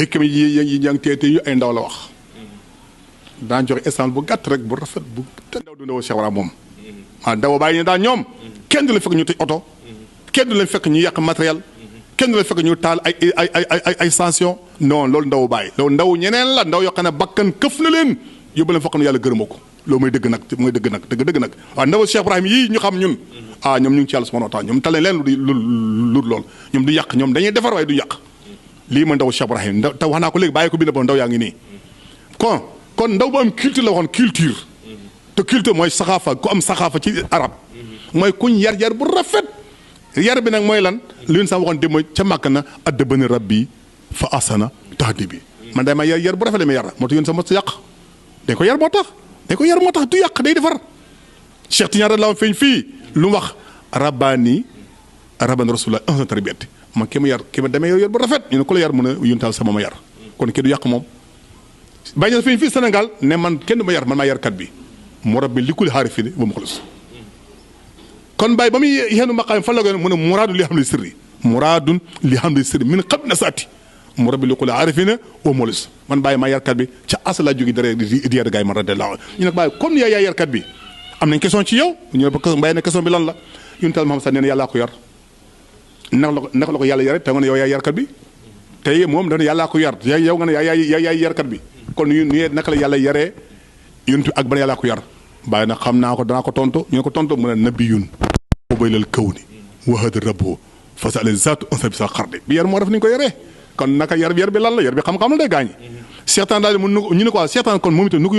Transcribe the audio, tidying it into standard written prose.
xikma yi ñang teete yu ay ndaw la wax daan joxe exemple bu gàtt rek bu rafet bu ndaw du ndaw Cheikh Ibrahima moom ndaw bàyyi ne daal ñoom kenn du leen fekk ñu tëj oto kenn du leen fekk ñu yàq matériel kenn du leen fekk ñu taal ay station non loolu ndaw bàyyi loolu ndaw ñeneen la ndaw yoo xam ne bakkan këf na leen yóbbu leen foo xam ne yàlla gërëma ko loolu mooy dëgg nag mooy dëgg nag dëgg nag waaw ndaw Cheikh Ibrahima yii ñu xam ñun ñoom ñu ngi ci yàlla subhanahu wa taala ñoom tale leen lu lool ñoom du yàq ñoom dañuy defar waaye du yàq lii mooy ndaw Cheikh Ibrahima ndaw te wax naa ko léegi bàyyi ko bi ne ba ndaw yaa ngi nii kon ndaw bu am culture la waxoon culture te culture mooy saxaafa ku am saxaafa ci arab mooy kuñ yar bu rafet yar bi nag mooy lan li ñu sax waxoon démb ca màkk na addabani rabbi fa asana tahdibi man day ma yar bu rafet la ma yar moo tax yéen sa mos yàq dañ ko yar moo tax du yàq day defar Cheikh Tidiane la feeñ fii lu mu wax rabbani rasulullah un tarbiyati man ki ma yar ki ma demee yow yar bu rafet ñu ne ko la yar mu ne yuntaal sama ma yar kon kii du yàq moom bàyyi na feeñ fii Sénégal ne man kenn du ma yar man maa yarkat bi mu rabbi li kulli xaarifin wa muxlis kon bàyyi ba muy yenu maqaam fan la ko mu ne muraadun li xam li sirri min qabli nasaati mu rabbi li kulli xaarifin wa muxlis man bàyyi maa yarkat bi ca asal laa jóge dara di yar gaay man radiyallaahu ñu ne bàyyi comme yaa yarkat bi am nañ question ci yow ñu ne ba bàyyi na question bi lan la yuntal Muhammad sax nee na yàllaa ko yar naka la ko yàlla yare te nga ne yow yaay yarkat bi tey moom dana yàllaa ko yar yow nga ne yaay yarkat bi kon ñu naka la yàlla yaree yuntu ak ban yàllaa ko yar bàyyi na xam naa ko danaa ko tontu ñu ne ko tontu mu ne nabiyun ubaylal kawni wahada rabbu fasale zatu unsa bi sa xarde bi yar moo def ni ñu ko yaree kon naka yar bi lan la yar bi xam-xam la day gaañi seetaan daal ñu ne ko seetaan kon moom itam nu ko